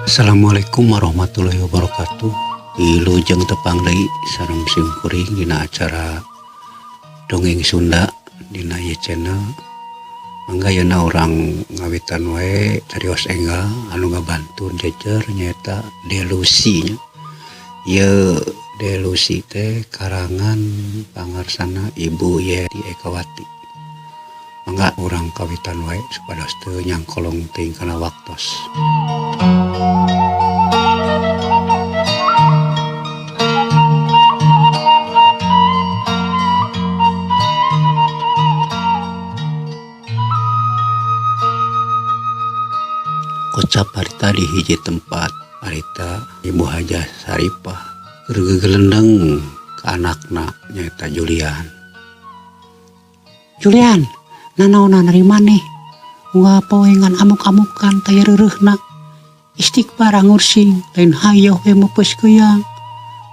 Assalamualaikum warahmatullahi wabarakatuh. Wilujeng tepang deui sareng sim kuring dina acara Dongeng Sunda dina ieu channel. Mangga ayeuna urang ngawitan wae carios enggal anu ngabantu jejer nyaeta Delusi nya. Ieu Delusi teh karangan pangarsana Ibu Yeti Ekawati. Mangga urang kawitan wae supados teu nyangkolong teuing kana waktos. Kocap harita di hiji tempat harita Ibu Hajah Saripah keur gegelendeng ka anakna nyaeta Julian. Julian, nanaonan ari maneh? Unggal poe ngan amuk-amukan taya reureuhna. Istighfar ngursing lain hayoh we meupeus keuyang.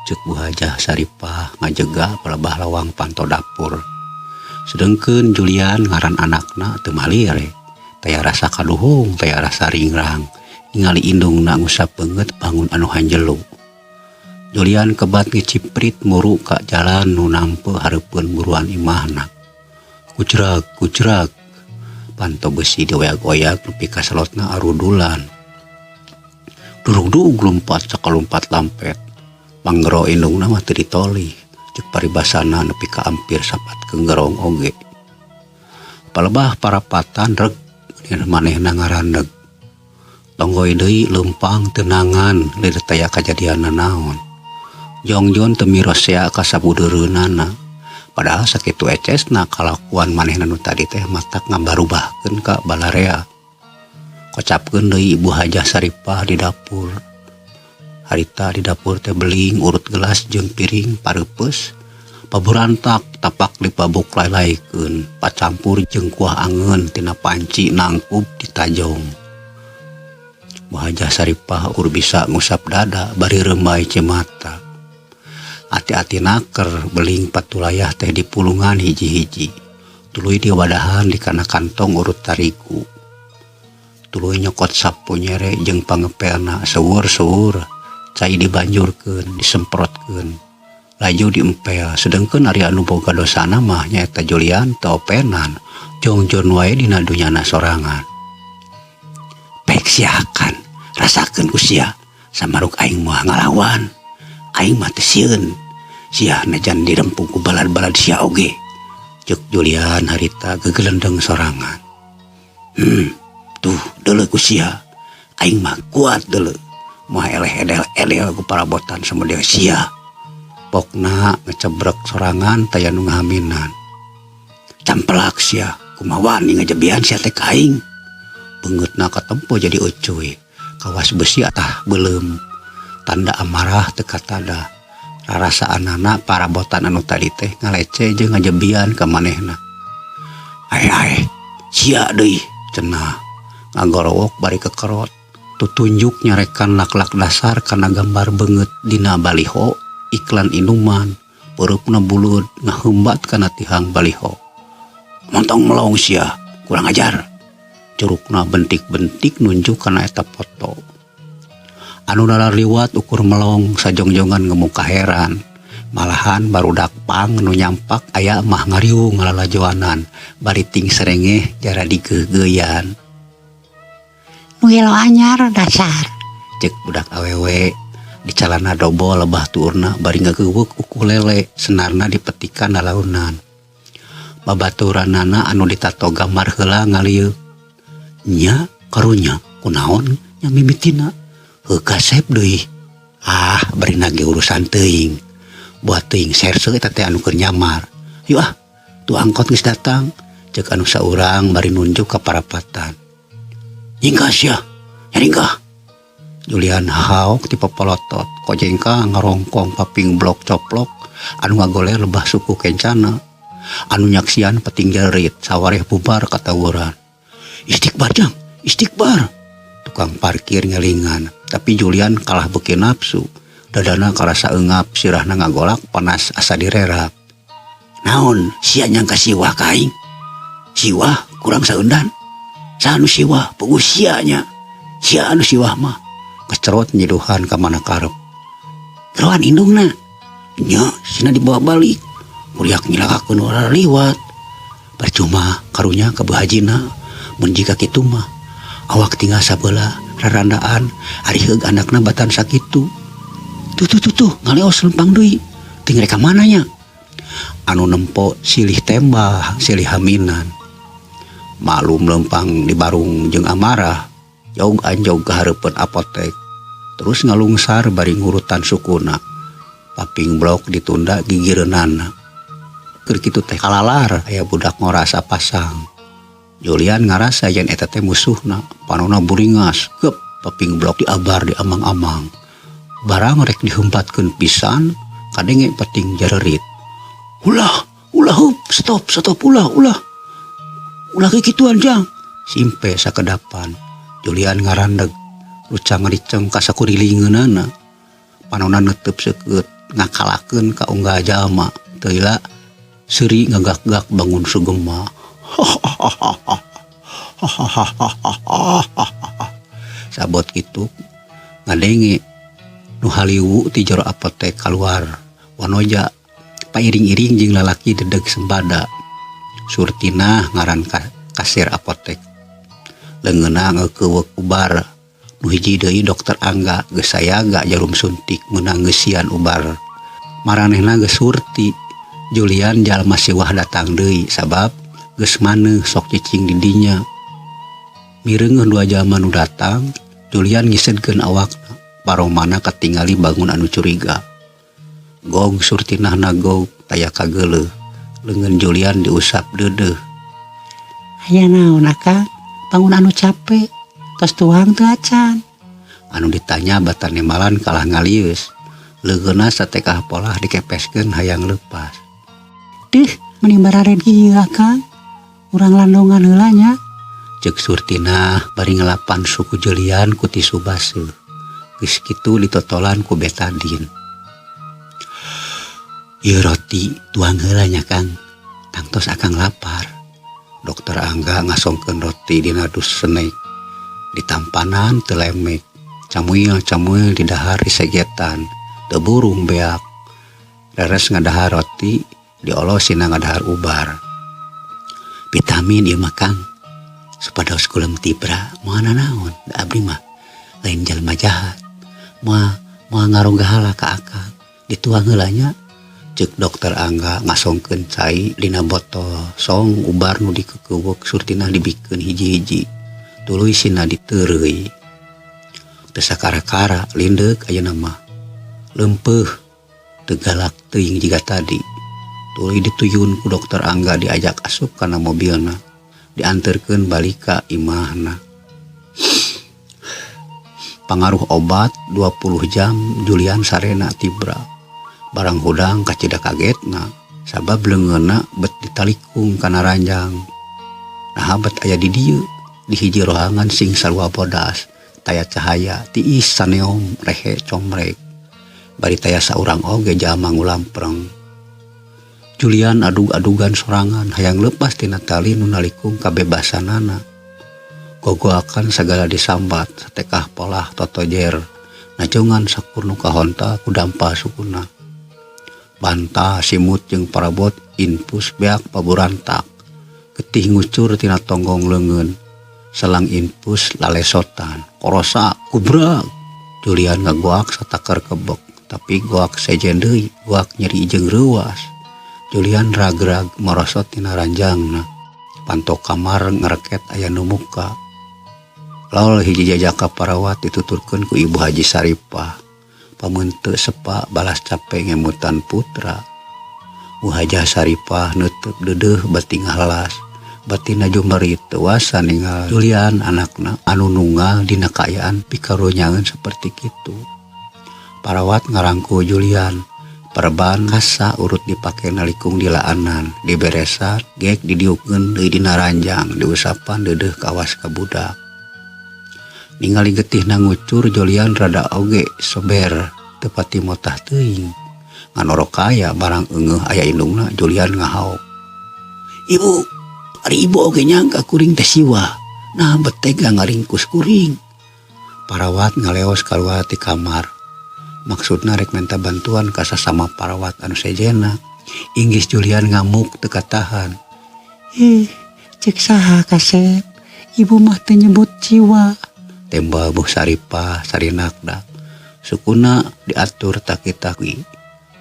Ceuk Bu Hajah Saripah ngajega palebah lawang panto dapur. Sedengkeun Julian ngaran anakna teu malire. Taya rasa kaduhung, taya rasa ringrang. Ningali indungna ngusap beungeut bangun anu hanjelu. Julian kebat ngeciprit muru ka jalan nu nampe hareupeun buruan imahna. Kucrag, kucrag. Panto besi dioyak-oyak nepi ka selotna arudulan. Durugdug lumpat sakalumpat lampet. Panggero indungna mah teu ditolih. Ceuk paribasana nepi ka ampir sapat kenggerong oge. Palebah parapatan reg manehna ngarandeg. Tonggoy deui leumpang tenangan leureut taya kajadian nanaon. Jongjon teu mirosea ka sabudeureunana. Padahal sakitu ecesna kalakuan manehna nu tadi teh matak ngabarubahkeun ka balarea. Kocapkeun deui Ibu Hajah Saripah di dapur. Harita di dapur teh beling urut gelas jeung piring pareupeus. Paburantak tapak dipabuk lay-laykeun, pacampur jeung kuah angeun tina panci nangkub ditajong. Bu Hajah Saripah ukur bisa ngusap dada bari reumbai cimata. Ati-ati naker beling patulayah teh dipulungan hiji-hiji. Tuluy diwadahan di kana kantong urut tarigu. Tuluy nyokot sapu nyere jeung pangepelna seueur-seueur, cai dibanjurkeun, disemprotkeun. Laju diempel, sedengkeun ari anu boga dosana mah nyaeta Julian teu openan, jongjon wae dina dunyana sorangan. Pek siakan, rasakeun ku sia, samaruk aing moal ngalawan. Aing mah teu sieun, sia najan dirempung ku balad-balad sia oge. Ceuk Julian harita gegelendeng sorangan. Tuh deuleu ku sia, aing mah kuat deuleu. Moal eleh edel-edel ku parabotan samodel sia. Pokna ngecebrek sorangan taya nu ngahaminan. Campelak sia, kumaha wani ngajebian sia teh ka aing. Beungeutna katempo jadi eucuy, kawas besi atah beuleum. Tanda amarah teu katada. Rarasaanana parabotan anu tadi teh ngalece jeung ngajebian ka manehna. Ae ae, sia deui cenah. Ngagorowok bari kekerot. Tutunjuk nyarekan lak-lak dasar kana gambar beungeut dina baliho iklan inuman, peurupna buleud ngaheumbat kana tihang baliho. Montong melong sia, kurang ajar. Curukna bentik-bentik nunjuk kana eta foto. Anu liwat ukur melong sajongjongan ngemuka heran. Malahan barudak pang nu nyampak aya mah ngariung ngalalajoanan bari ting serengeh jara digeugeuyan. Nu gelo anyar dasar. Cek budak awewe di calana dobol lebah tuurna bari ngageuweuk ukulele senarna dipetikan lalaunan. Babaturanana anu ditato gambar heula ngalieu. Nya karunya kunaon nya mimitina heuh kasep deui. Ah bari nage urusan teuing. Buat teuing serse eta teh anu keur nyamar. Yuk ah, tuh angkot geus datang. Ceuk anu saurang bari nunjuk ka parapatan. Nyingkah sia, nyaringkah. Julian haok ti popolotot, kojengka ngarongkong paping blok coplok anu ngagoler lebah suku kencana. Anu nyaksian peting jerit sawareh bubar katawuran. Istighbar jang, istighbar. Tukang parkir ngelingan, tapi Julian kalah beuki nafsu. Dadana karasa eungap, sirahna ngagolak panas asa direrap. Naon sia nyangka siwah ka aing? Siwah kurang saeundan. Saha nu siwah puguh sia nya. Sia anu siwah mah. Kecerot nyiduhan ka mana karep. Geroan indungna. Nya, sina dibawa balik. Muriak nyilakakeun urang liwat. Percuma karunya ka Bu Hajina mun jiga kitu mah. Awak tinggal sabelah rarandaan ari heug anakna batan sakitu. Tuh tuh tuh tuh ngaleos lempang deui. Ting rek ka mana nya? Anu nempo silih tembah silih haminan. Malum lempang dibarung jeung amarah. Jog anjog ka hareupeun apotek. Terus ngalungsar bari ngurutan sukuna. Paping blok ditunda gigireunana. Keur kitu teh kalalar aya budak ngora sapasang. Julian ngarasa yen eta teh musuhna, panona buringas, gep paping blok diabar di amang-amang. Barang rek dihempatkeun pisan, kadenge peting jarerit. Ulah, ulah hup, stop, stop, ulah, ulah. Ulah kikituan jang. Simpe sakedapan. Julian ngarandeg, lucang riceng ka sakurilingeunana. Panona netep seukeut ngakalakeun ka unggal jalma. Teu lila seuri ngagak-gak bangun sugema. Sabot kitu ngadenge nu haliwu ti jero apotek kaluar. Wanoja pairing-iring jeung lalaki dedeg sembada. Surtinah ngaran kasir apotek. Leungeunna ngeukeweuk ubar. Nu hiji deui dokter Angga geus sayaga jarum suntik meunang ngeusian ubar. Maranehna geus surti. Julian jalma siwah datang deui sabab geus maneuh sok cicing di dinya. Mireungeuh dua jalma nu datang, Julian ngiseudkeun awakna. Paromana katingali bangun anu curiga. Gog Surtinah nagog taya kageuleuh. Leungeun Julian diusap deudeuh. Aya naon akang? Bangun anu cape. Tos tuang teu acan? Anu ditanya batan nembalan kalah ngalieus. Leungeunna satekah polah dikepeskeun hayang leupas. Deuh, meni barared kieu akang. Urang landongan heula nya. Ceuk Surtinah bari ngelapan suku Julian ku tisu baseuh. Geus kitu ditotolan ku betadin. Ieu roti tuang heula nya Kang. Tangtos akang lapar. Dokter Angga ngasongkeun roti dina dus snack. Ditampanan teu lemek. Camuil-camuil didahar disegetan. Teu burung beak. Reres ngadahar roti, diolos sina ngadahar ubar. Vitamin ieu mah Kang. Supados kulem tibra moal nanaon da abdi mah lain jalma jahat. Moal moal ngarogahala ka akang. Dituang heula nya. Ceuk dokter Angga ngasongkeun cai dina botol song ubar nu dikekeuweuk Surtinah dibikeun hiji-hiji. Tuluy sina diteureuy. Teu sakara-kara lindeuk ayeuna mah. Leumpeuh teu galak teuing jiga tadi. Tuluy dituyun ku dokter Angga diajak asup kana mobilna. Dianterkeun balik ka imahna. Pangaruh obat 20 jam Julian sarena tibra. Barang hudang kacida kagetna sabab leungeunna bet ditalikung kana ranjang. Naha bet aya di dieu di hiji rohangan sing sarua bodas, taya cahaya tiis saneom rehe comrek. Bari taya saurang oge jalma ngulampreng. Julian adug-adugan sorangan hayang leupas tina tali nu nalikung kabebasanana. Gogoakan sagala disambat satekah polah totojer najongan sakur nu kahontal ku dampa sukuna. Banta simut jeung parabot infus beak paburantak. Getih ngucur tina tonggong leungeun. Selang infus lalesotan. Korosa kubrak. Julian ngagoak satakar kebek, tapi goak sejen deui, goak nyeri jeung reuas. Julian rag-rag morosot tina ranjangna. Panto kamar ngereket aya nu muka. Lol hiji jajaka parawat dituturkeun ku Ibu Haji Saripah. Pameunte sepa balas cape ngemutan putra. Bu Hajah Saripah neuteuk deudeuh bati ngahlas. Batina jumerit teu wasa ninggal Julian anakna anu nunggal dina kaayaan pikarunyaeun saperti kitu. Parawat ngarangkul Julian. Perban kasa urut dipake nalikung dilaanan, diberesan, gek didiukeun deui dina ranjang, diusapan deudeuh kawas ka budak. Ningali getihna ngucur Julian rada oge sober teu pati motah teuing. Ngan orok kaya barang eungeuh aya indungna Julian ngahaok. Ibu, ari ibu oge nyangka kuring teh siwah. Nah bet tega ngaringkus kuring. Parawat ngaleos kaluar ti kamar. Maksudna rek menta bantuan ka sasama parawat anu sejenna. Inggis Julian ngamuk teu katahan. Ih, cek saha kasep, ibu mah teu nyebut jiwa. Tembal Bu Saripah sarinakda. Sukuna diatur taki-taki.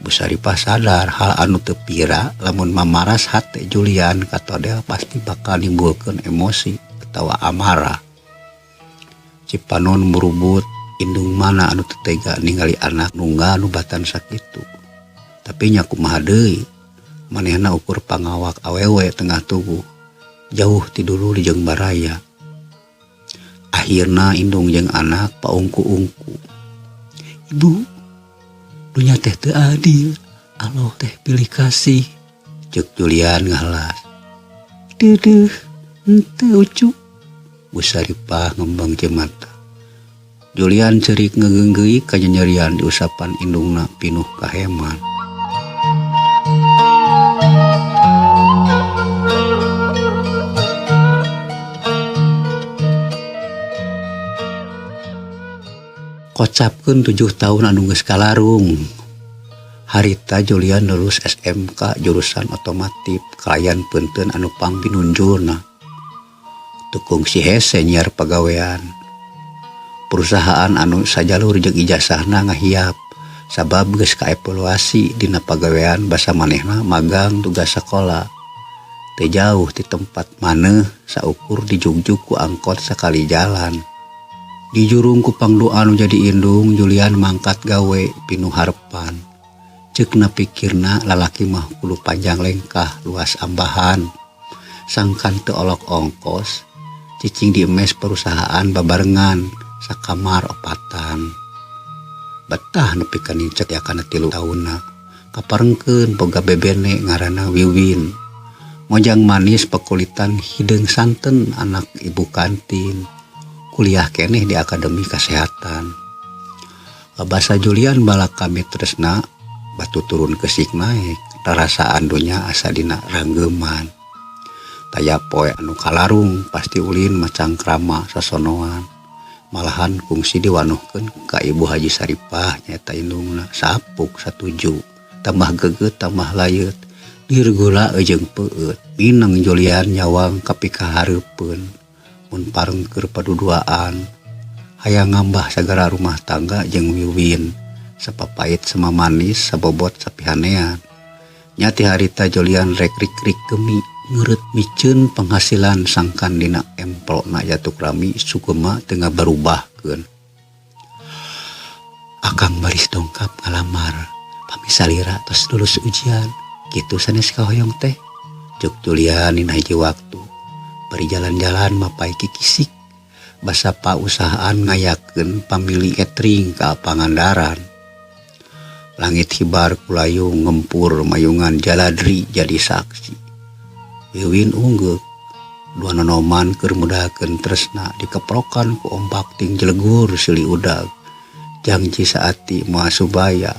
Bu Saripah sadar hal anu teu pira lamun mamaras hate Julian katodel pasti bakal nimbulkeun emosi atawa amarah. Cipanon murubut indung mana anu teu tega ningali anak nunggal nubatan sakitu. Tapi nya kumaha deui, manehna ukur pangawak awewe tengah tubuh, jauh ti dulur jeung baraya. Akhirna indung jeung anak paungku-ungku. Ibu, dunya teh teu adil, Allah teh pilih kasih. Ceuk Julian ngahelas. Deudeuh, henteu Ucu. Bu Saripah ngembang mata. Julian ceurik ngegeunggeui kanyanyerian diusapan indungna pinuh kaheman. Kocapkeun 7 tahun anu geus kalarung. Harita Julian lulus SMK jurusan otomotif kalayan peunteun anu pangpinunjulna. Teu kungsi hese nyiar pagawean. Perusahaan anu sajalur jeung ijazahna ngahiap sabab geus kaevaluasi dina pagawean basa manehna magang tugas sakola. Teu jauh ti tempat maneh saukur dijugjug ku angkot sakali jalan. Dijurung ku pangdoa nu jadi indung, Julian mangkat gawe pinuh harepan. Ceukna pikirna lalaki mah kudu panjang lengkah luas ambahan. Sangkan teu olok ongkos, cicing di mes perusahaan babarengan sakamar opatan. Betah nepi ka nincak yakana 3 taunna. Kaparengkeun boga bebene ngaranna Wiwin. Mojang manis pekulitan hideung santen anak ibu kantin. Kuliah keneh di Akademi Kesehatan. Basa Julian balak kami tresna batu turun kesik naik rarasaan dunya asa dina ranggeman. Taya poe anu kalarung pasti ulin macangkrama sasonoan. Malahan kungsi diwanuhkeun ka Ibu Haji Saripah nyaeta indungna sapuk satuju. Tambah geget tambah layeut dirgula jeung peueut. Mineng Julian nyawang kapikahareupeun. Mun pareng keur paduduaan hayang ngambah sagara rumah tangga jeung Wiwin sapapait samamanis sabobot sapihanean. Nya ti harita Julian rek rik-rik gemi ngeureut miceun penghasilan sangkan dina emplona jatuk rami sugema teu ngabarubahkeun. Akang baris dongkap ngalamar pami salira tos lulus ujian kitu sanes kahoyong teh. Ceuk Julian dina hiji waktu bari jalan-jalan mapai kikisik basa pausahaan ngayakeun pamili catering ka Pangandaran. Langit hibar kulayung ngempur mayungan jaladri jadi saksi. Wiwin unggeuk dua nonoman keur mudahakeun tresna dikeprokan ku ombak ting jelegur silih udag. Jangji saati moal subaya.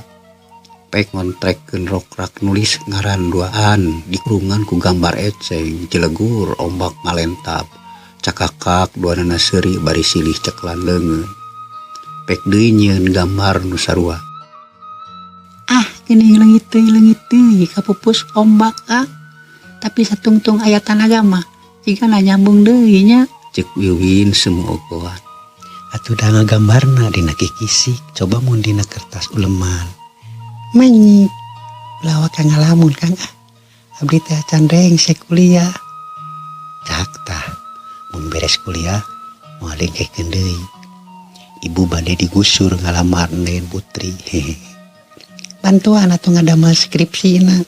Pek ngontrekkeun rokrak nulis ngaran duaan dikurungan ku gambar eceng jelegur ombak ngalentap. Cakakak duanana seuri bari silih ceklan leungeun. Pek deui nyieun gambar nu sarua. Ah, geuning leungit teuing kapupus ombak ah. Tapi satungtung aya tanaga mah jigana nyambung deui nya. Ceuk Wiwin semu ogoan. Atuh da ngagambarna dina kikisik, coba mun dina kertas uleman. Menyi lawak ka ngalamun Kang ah. Abdi teh acan rengse kuliah. Cak tah, mun beres kuliah moal dengkekeun deui. Ibu bade digusur ngalamar Nen Putri. Hehe. Bantuan atuh ngadamel skripsina.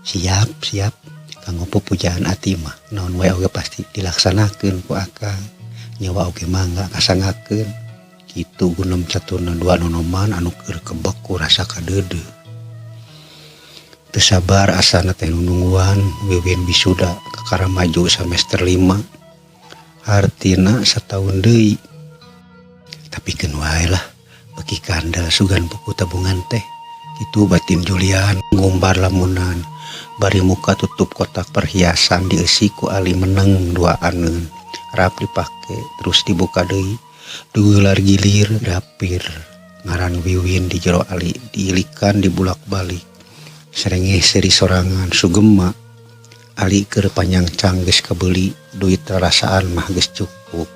Siap, siap. Kanggo pupujaan ati mah naon wae oge pasti dilaksanakeun ku akang. Nyawa oge mangga kasangakeun. Kitu gunem caturna dua nonoman anu keur kebek ku rasa kadeudeuh. Teu sabar asana teh nungguan Wiwin wisuda kakara maju semester 5. Hartina sataun deui. Tapi keun wae lah beuki kandel sugan buku tabungan teh. Kitu batin Julian ngumbar lamunan bari muka tutup kotak perhiasan dieusi ku ali meneng dua aneun. Rap dipake terus dibuka deui. Dular gilir dapir ngaran Wiwin di jero ali diilikan dibulak-balik. Serengeh seuri sorangan sugema Ali keur panyangcang geus kabeuli duit rarasaan mah geus cukup.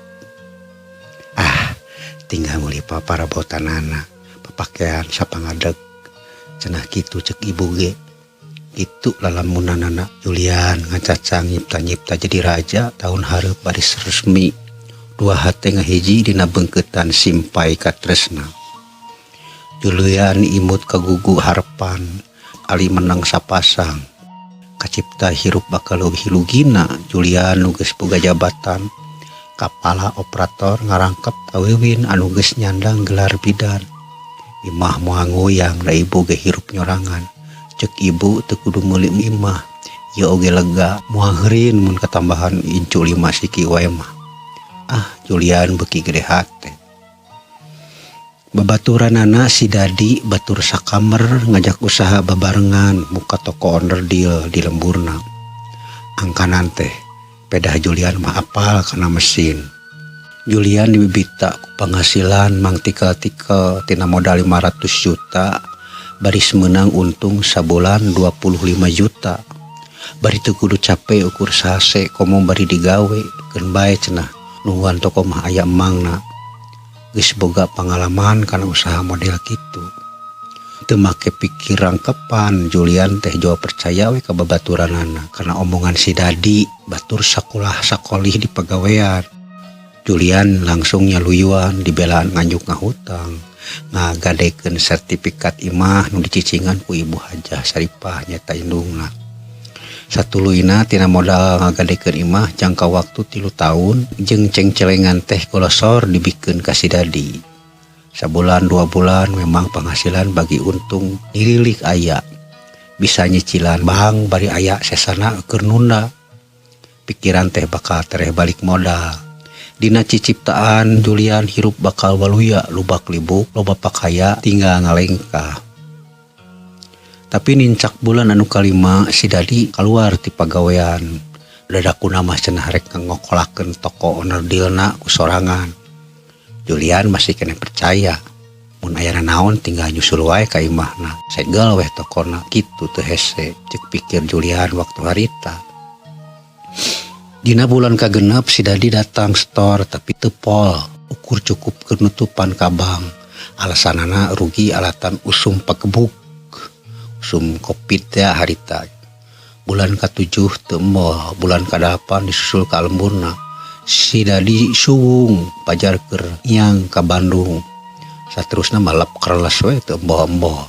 Ah tinggal meuli paparabotanana papakean sapangadeg cenah kitu cek ibu ge. Kitu lalamunanana Julian ngacacang nyipta-nyipta jadi raja tahun hareup baris resmi dua hate ngahiji dina beungkeutan simpai katresna. Julian imut kagugu harepan Ali menang sapasang kacipta hirup bakal leuwih lugina Julian nu geus boga jabatan kapala operator ngarangkep ka Wiwin anu geus nyandang gelar bidan. Imah moal ngoyang da ibu ge hirup nyorangan. Cek ibu teu kudu meuli imah ieu oge lega moal heurin mun katambahan incu 5 siki wae mah. Ah Julian beuki gede hate. Babaturanana si Dadi batur sakamer ngajak usaha babarengan muka toko onderdil di lemburna. Angkanan teh pedah Julian mah apal kana mesin. Julian dibibita ku penghasilan mang tikel-tikel tina modal 500 juta baris menang untung sabulan 25 juta. Bari teu kudu capek ukur sase komo bari digawe keun bae cenah nungguan toko mah aya emangna. Geus boga pangalaman kana usaha model kitu. Teu make pikir rangkepan Julian teh jauh percaya we ka babaturanana kana omongan si Dadi batur sakulah sakolih di pagawean. Julian langsung nyaluyuan dibelaan nganjuk ngahutang ngagadekeun sertifikat imah nu dicicingan ku Ibu Hajah Saripah nyata indungna. Satuluyna tina modal ngagadekeun imah jangka waktu 3 tahun jeung cengcelengan teh golosor dibikeun ka si Dadi. Sabulan 2 bulan memang penghasilan bagi untung dirilik aya. Bisa nyicilan bank bari aya sesana keur nunda. Pikiran teh bakal tereh balik modal. Dina ciciptaan Julian hirup bakal waluya lubak libuk loba pakaya tinggal ngalengkah. Tapi nincak bulan anu kalima si Dadi keluar ti pagawean. Dadakuna mah cenah rek ngokolakeun toko onderdilna ku sorangan. Julian masih kena percaya. Mun aya naon tinggal nyusul wae ka imahna. Segel weh tokona kitu teu hese cek pikir Julian waktu harita. Dina bulan kagenep si Dadi datang store tapi teu pol ukur cukup keur nutupan ka bank. Alasanana rugi alatan usum pagebuk. Usum covid ya harita. Bulan ka-7 teu embol, bulan ka-8 disusul ka lemburna. Si Dadi suwung pajar keur nyang ka Bandung. Saterusna malap kereles we teu embol-embol.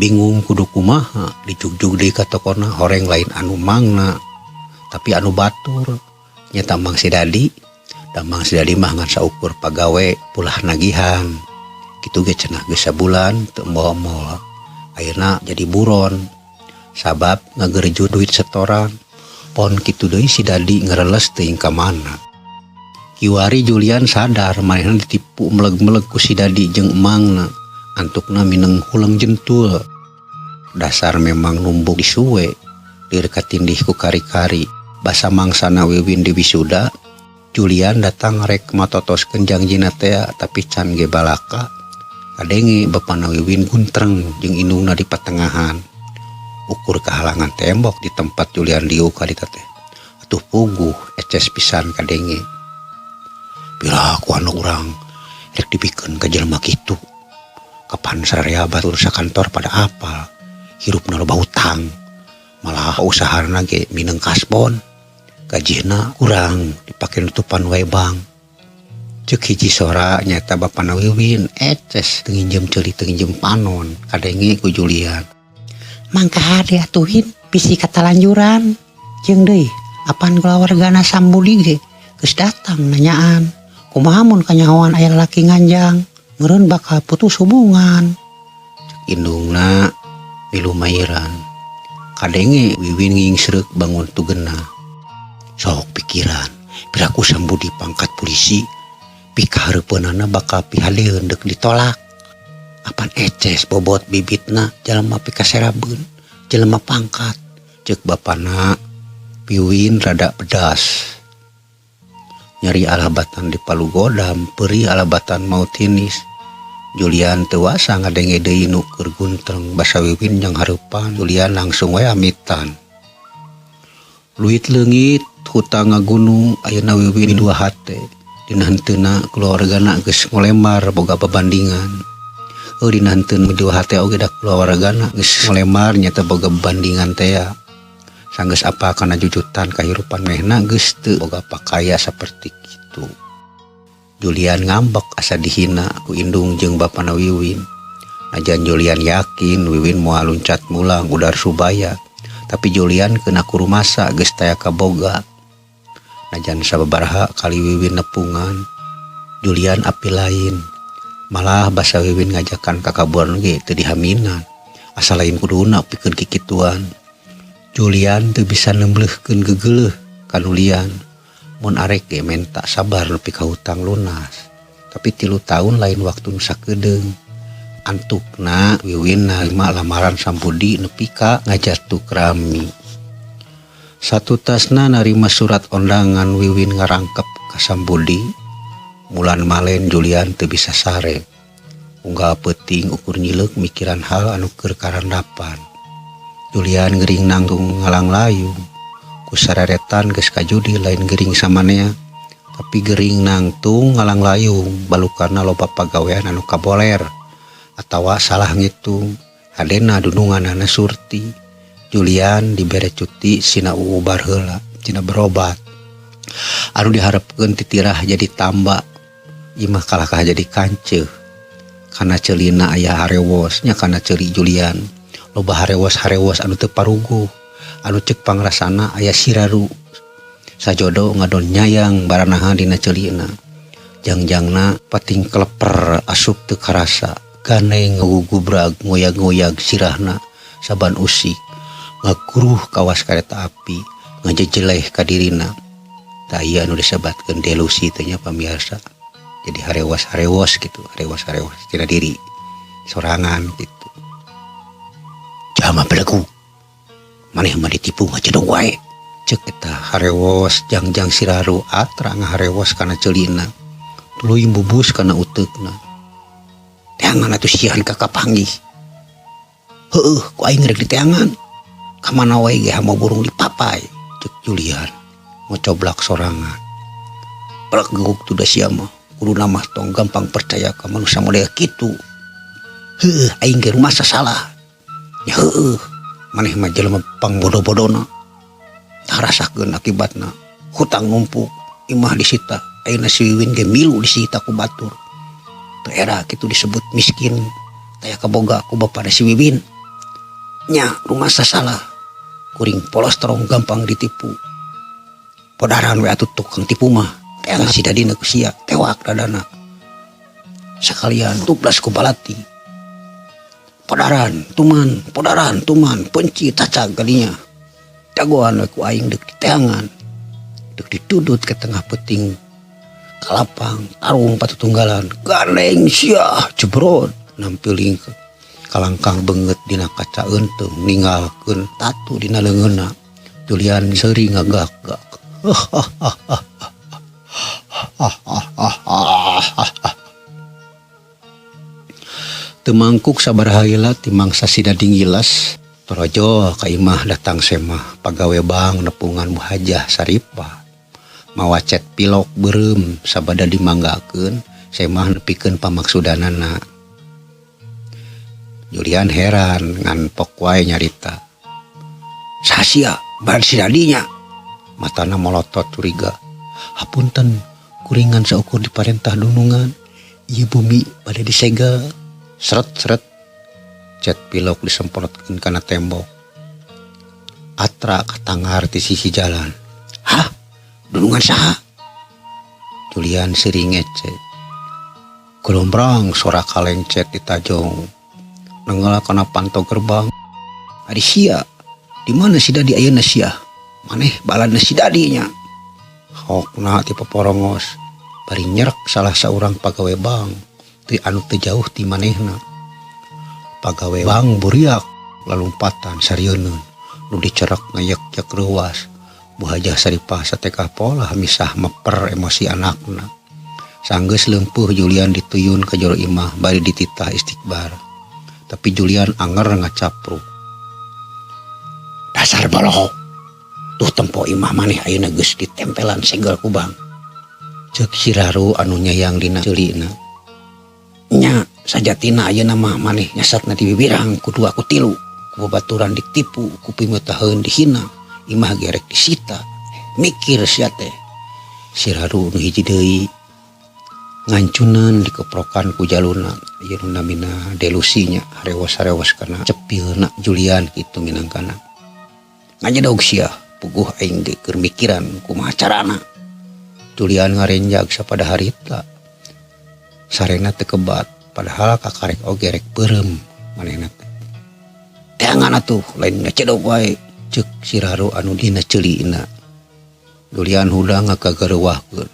Bingung kudu kumaha, dijugjug deui ka tokona horeng lain anu mangna. Tapi anu batur nyata Mang si Dadi. Da Mang si Dadi mah ngan saukur pagawe pulah nagihan. Kitu ge cenah geus sabulan teu embol-embol. Ayeuna jadi buron sabab ngagerju duit setoran. Pon kitu deui si Dadi ngereles teuing ka mana. Kiwari Julian sadar manehna ditipu meleg-meleg ku si Dadi jeung emangna. Antukna mineng huleng jentul. Dasar memang numbuk disuwe lir katindih ku kari-kari. Basa mangsana Wiwin di wisuda, Julian datang rek matotoskeun jangjina tea tapi can ge balaka. Kadenge bapana Wiwin guntreng jeung indungna di patengahan. Ukur kahalangan tembok di tempat Julian diuk harita teh. Atuh puguh eces pisan kadenge. Piraku anu urang rek dibikeun ka jelema kitu. Kapan sararea batur sakantor pada apal. Hirupna loba hutang. Malah usahana ge mineng kasbon. Gajihna kurang dipake nutupan wae bank. Cek hiji sora nyata bapana Wiwin eces teu nginjem ceuli teu nginjem panon kadenge ku Julian. Mangka hade atuh Win bisi katalanjuran. Jeung deui apan kulawargana Sambudi ge geus datang nanyaan. Kumaha mun kanyahoan aya lalaki nganjang meureun bakal putus hubungan. Cek indungna milu mairan. Kadenge Wiwin ngingsreuk bangun tugena. Sok pikiran piraku Sambudi pangkat polisi pikahareupeunana bakal pihaleun deuk ditolak. Apan eces bobot bibitna jelema pikaserabeun jelema pangkat. Cek bapana Wiwin rada pedas. Nyeri alabatan di palu godam, perih alabatan maut hinis. Julian teu wasa ngadenge deui nu keur guntreng basa Wiwin jang hareupan. Julian langsung we amitan. Luit leungit, hutang ngagunung, ayeuna Wiwin dua hate. Dina henteuna kulawargana geus ngolembar boga babandingan. Heuh dina henteun dua hate oge da kulawargana geus ngolembar nyata boga babandingan tea. Sanggeus apa kana jujutan kahirupan manehna geus teu boga pakaya saperti kitu. Julian ngambek asa dihina ku indung jeung bapana Wiwin. Najan Julian yakin Wiwin moal luncat mulang udar subaya, tapi Julian keuna kurumasa geus taya kaboga. Najan sababaraha kali Wiwin nepungan, Julian api lain. Malah basa Wiwin ngajakan kakaburan ge teu dihaminan. Asa lain kuduna pikeun kikituan. Julian teu bisa nemblehkeun gegeleuh ka Julian. Mun arek ge menta sabar nepi ka hutang lunas. Tapi 3 tahun lain waktu nu sakedeung. Antukna Wiwin narima lamaran Sambudi nepi ka ngajatuk rami. Satutasna narima surat ondangan Wiwin ngarangkep ka Sambudi. Mulan malen Julian teu bisa sare. Unggal peuting ukur nyileuk mikiran hal anu keur karandapan. Julian gering nangtung ngalanglayung. Ku sararetan geus kajudi lain gering samanea, tapi gering nangtung ngalanglayung balukana loba pagawean anu kaboler atawa salah ngitung. Hadena dununganana Surti. Julian dibere cuti sina uubar heula, cina berobat. Anu diharepkeun titirah jadi tamba, imah kalahkah jadi kanceuh. Kana ceulina aya harewos nya kana ceuli Julian. Loba harewos-harewos anu teu paruguh, anu ceuk pangrasana aya siraru. Sajodo ngadon nyayang baranaha dina ceulina. Jangjangna pating keleper asup teu karasa, gandeng ngagugubrag ngoyag-ngoyag sirahna saban usik, ngaguruh kawas kareta api, ngajejeleh ka dirina. Tah ieu anu disebatkeun delusi teh nya pamirsa. Jadi harewos-harewos gitu, harewos-harewos tina diri sorangan gitu. Jama belagu maneh mah ditipu ngajedog wae. Ceuk eta harewos jangjang siraru atra ngaharewos kana ceulina. Tuluy bubus kana uteukna. Teangan atuh sian ka kapanggih. Heueuh ku aing rek diteangan. Ka mana wae ge hama burung dipapai. Ceuk Julian ngocoblak sorangan. Belegug tu da sia mah. Kuduna mah tong gampang percaya ka manusia model kitu. Heueuh aing ge rumasa salah. Ya heueuh maneh mah jelema pangbodo-bodona. Tah rasakeun akibatna. Hutang numpuk, imah disita, ayeuna si Wiwin ge milu disita ku batur. Teu era kitu disebut miskin, taya kaboga ku bapana si Wiwin. Nya rumasa salah. Kuring polos terong gampang ditipu. Podaran we atuh tukang tipu mah. Teangan si dadina ku sia, tewak dadana. Sakalian tuplas ku balati. Podaran, tuman, podaran, tuman, penci cacag kadinya. Jagoan we ku aing deuk diteangan. Deuk ditudut ke tengah peuting. Kalapang, tarung patutunggalan, gandeng sia, jebrot nampiling kalangkang beungeut dina kaca eunteung ninggalkeun tatu dina leungeunna. Julian seuri ngagak-gak. Teu mangkuk sabaraha heula ti mangsa si Dading Gilas, torojo ka imah datang semah pagawe bank nepungan Bu Hajah Saripah. Mawa cet pilok beureum sabada dimanggakeun, semah nepikeun pamaksudanana. Julian heran ngan pok wae nyarita. Saha sia bad si dadinya? Matana molotot curiga. Hapunten, kuringan saukur diparentah dunungan. Ieu bumi bade disegel. Seret-seret cet pilok disemprotkeun kana tembok. Atra katangar ti sisi jalan. Hah? Dunungan saha? Julian seri ngece. Gelombrang sora kalengcet di tajong. Nenggala kana panto gerbang. Ari sia, di mana si Dadi ayeuna sia? Maneh balana si Dadinya. Hokna ti poporongos. Bari nyerek salah saurang pagawe bank. Ti anu teu jauh ti manehna. Pagawe bank buriak lalumpatan sarieun. Nu dicerek ngayek-yek reuas. Bu Hajah Saripah satekah polah misah meper emosi anakna. Sanggeus leumpeuh Julian dituyun ka jero imah bari dititah istikbar. Tapi Julian anger ngacapruk. Dasar bolohok. Tuh tempo imah maneh ayeuna geus ditempelan segel ku bank. Ceuk si Raru anu nyayang dina ceulina. Nya sajatina ayeuna mah maneh nyasatna di bibirang ku dua ku tilu. Ku babaturan ditipu, ku pimeutaheun dihina, imah ge rek disita. Mikir sia teh. Si Raru nu hiji deui ngancunan dikeprokan ku jaluna. Ieu nu namina delusi nya harewos-harewos kana cepilna Julian kitu minangkana. Ngajedog sia, puguh aing ge keur mikiran kumaha carana. Julian ngarenjag sapada harita. Sarena teu kebat, padahal kakarek oge rek beureum manehna teh. Teangan atuh lain ngacedog wae, ceuk si Raru anu dina ceulina. Julian hudang ngagagareuwahkeun.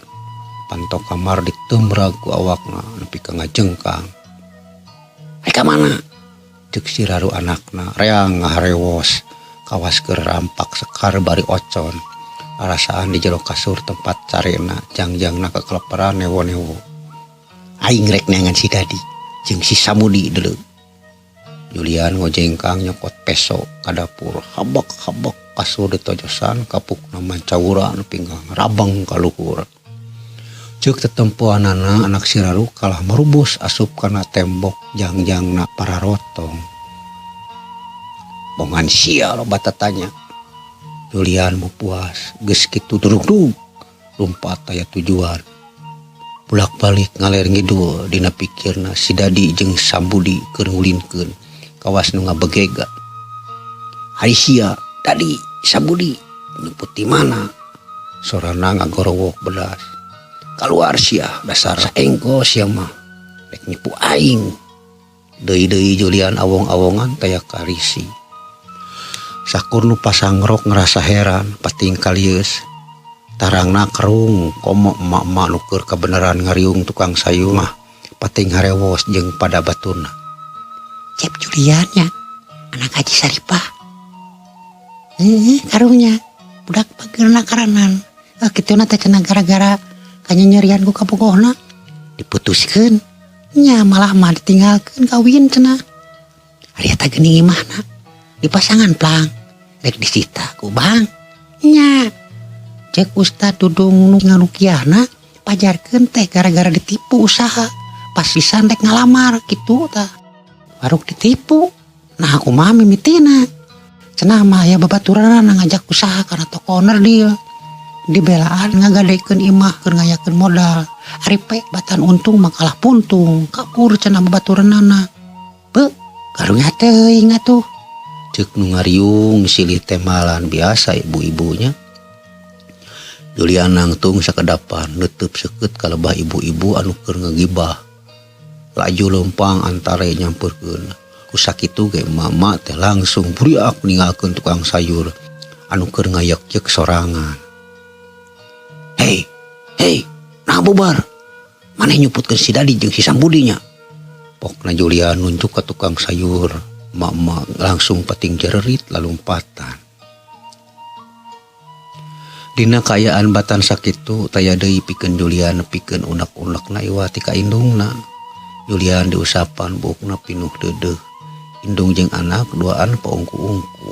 Panto kamar ditembrag ku awakna nepi ka ngajengkang. Rek ka mana? Ceuk si Raru anakna reang ngaharewos kawas keur rampak sekar bari ocon. Arasaan di jero kasur tempat carena jangjangna kekeleperan newo-newo. Aing rek neangan si Dadi jeung si Samudi deuleu. Julian ngojengkang nyokot peso ka dapur habek-habek kasur ditojosan kapukna mancawura nepi ngarabeng ka luhur. Ceuk tetempoanana anak si Raru kalah merubus asup kana tembok jangjangna pararotong. Bongan sia loba tatanya. Julian puas geus kitu durugdug lumpat aya tujuan. Bolak-balik ngaler ngidul dina pikirna si Dadi jeung Sambudi keur ngulinkeun kawas nu ngabegega. Ari sia Dadi Sambudi nyumput di mana? Sorana ngagorowok bedas. Kaluar sia dasar saengko sia mah rek nipu aing. Deui-deui Julian awong-awongan taya karisi. Sakur nu pasangrok ngerasa heran pating kalieus. Tarangna kerung komo emak-emak nu keur kabeneran ngariung tukang sayur mah pating harewos jeung pada baturna. Cep Julian nya anak Haji Saripah. Karunya budak pagerna karanan. Kituna teh cenah gara-gara kanyanyerian ku kabogohna diputuskeun. Nya malah mah ditinggalkeun kawin cenah. Ari eta geuning imahna dipasangan plang rek disita ku bank. Nya cek Ustad Dudung nu ngarukiahna pajarkeun teh gara-gara ditipu usaha pas pisan rek ngalamar kitu tah. Baruk ditipu. Nah kumaha mimitina. Cenah mah aya babaturanna ngajak usaha kana toko onderdil. Dibelaan ngagadekeun imah keur ngayakeun modal. Ari pe batan untung mah kalah puntung. Kapur cenah babaturanana. Beuh, karunya teuing atuh. Ceuk nu ngariung silih temalan biasa ibu-ibunya. Julian nangtung sakedapan neuteub seukeut ka lebah ibu-ibu anu keur ngagibah. Laju leumpang antare nyamperkeun. Ku sakitu ge emak-emak teh langsung buriak ninggalkeun tukang sayur anu keur ngayek-yek sorangan. Hei, hei, nah bubar. Maneh nyuputkeun si Dadi jeung si Sambudi nya. Pokna Julian nunjuk ka tukang sayur. Emak-emak langsung pating jererit lalumpatan. Dina kaayaan batan sakitu taya deui pikeun Julian nepikeun unek-unekna iwal ti ka indungna. Julian diusapan buukna pinuh deudeuh. Indung jeung anak duaan paungku-ungku.